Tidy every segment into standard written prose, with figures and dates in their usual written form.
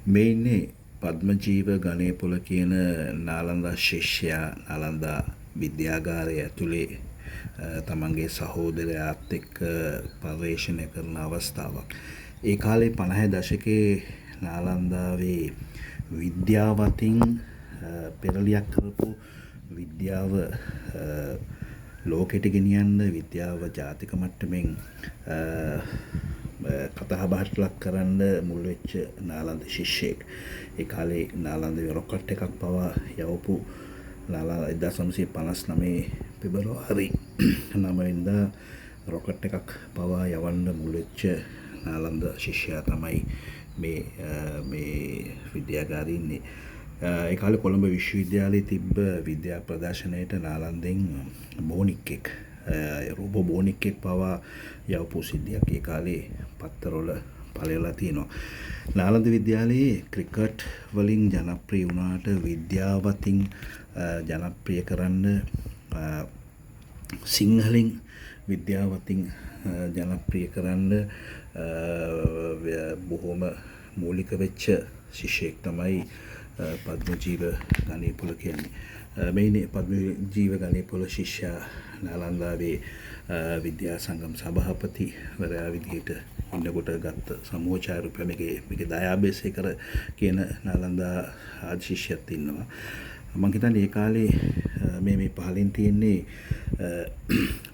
මේ ඉන්නේ පද්මජීව ගණේපොළ කියන නාලන්දා ශිෂ්‍යයා නාලන්දා විද්‍යාගාරය ඇතුලේ තමන්ගේ සහෝදරයාත් එක්ක පර්යේෂණය කරන අවස්ථාවක්. ඒ කාලේ 50 දශකයේ නාලන්දාවේ විද්‍යාව අතින් පෙරලියක් කරපු, විද්‍යාව ලෝකෙට ගෙනියන්න, විද්‍යාව ජාතික මට්ටමින් කතා බහට ලක් කරන්න මුල් වෙච්ච නාලන්ද ශිෂ්‍යයෙක්. ඒ කාලේ නාලන්දේ රොකට් එකක් පවා යවපු 1959 පෙබරවාරි 9 වෙනිදා රොකට් එකක් පවා යවන්න මුල් වෙච්ච නාලන්ද ශිෂ්‍යයා තමයි මේ මේ විද්‍යාගාරයේ ඉන්නේ. ඒ කාලේ කොළඹ විශ්වවිද්‍යාලයේ තිබ්බ විද්‍යා ප්‍රදර්ශනයට නාලන්දෙන් බෝනික්කෙක්, රෝබෝ බෝනික්කෙක් පවා යවපු සිද්ධියක් ඒ කාලේ පත්තරවල පළ වෙලා තියෙනවා. නාලන්ද විද්‍යාලයේ ක්‍රිකට් වලින් ජනප්‍රිය වුණාට විද්‍යාව අතින් ජනප්‍රිය කරන්න, සිංහලෙන් විද්‍යාව අතින් ජනප්‍රිය කරන්න බොහොම මූලික වෙච්ච ශිෂ්‍යයෙක් තමයි පද්මජීව ගණේපොළ කියන්නේ. මේ ඉන්නේ පද්මජීව ගණේපොළ ශිෂ්‍යයා නාලන්දාවේ විද්‍යා සංගම් සභාපතිවරයා විදිහට ඉන්නකොට ගත්ත සමූහ ඡායාරූපය. මේකේ දයාබේසේකර කියන නාලන්දා ආදි ශිෂ්‍යයත් ඉන්නවා. මං හිතන්නේ ඒ කාලේ මේ මේ පහලින් තියෙන්නේ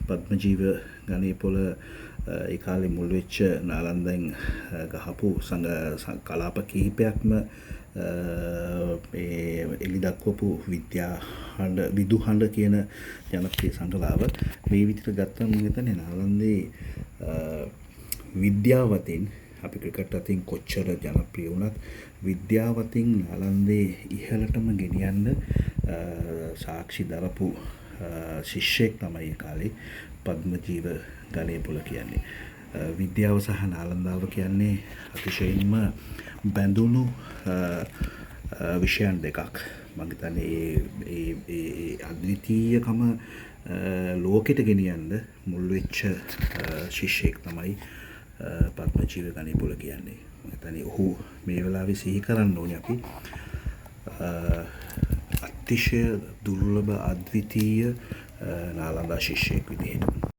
පද්මජීව ගණේපොළ ඒ කාලේ මුල් වෙච්ච නාලන්දෙන් ගහපු කලාප කිහිපයක්ම මේ එලි දක්වපු විද්‍යා හඬ, විදු හඬ කියන ජනප්‍රිය සංකලාව. මේ විදිහට ගත්තම මං හිතන්නේ නාලන්දේ විද්‍යාව අතින්, අපි ක්‍රිකට් අතින් කොච්චර ජනප්‍රිය වුණත්, විද්‍යාව අතින් නාලන්දේ ඉහළටම ගෙනියන්න සාක්ෂි දරපු ශිෂ්‍යයෙක් තමයි ඒ කාලේ පද්මජීව ගණේපොළ කියන්නේ. විද්‍යාව සහ නාලන්දාව කියන්නේ අතිශයින්ම බැඳුණු විෂයන් දෙකක්. මං හිතන්නේ ඒ ඒ ඒ අද්විතීයකම ලෝකෙට ගෙනියන්න මුල් වෙච්ච ශිෂ්‍යයෙක් තමයි පද්මජීව ගණේපොළ කියන්නේ. මං හිතන්නේ ඔහු මේ වෙලාවේ සිහි කරන්න ඕනේ අපි අතිශය දුර්ලභ අද්විතීය නාලන්දා ශිෂ්‍යයෙක් විදිහට.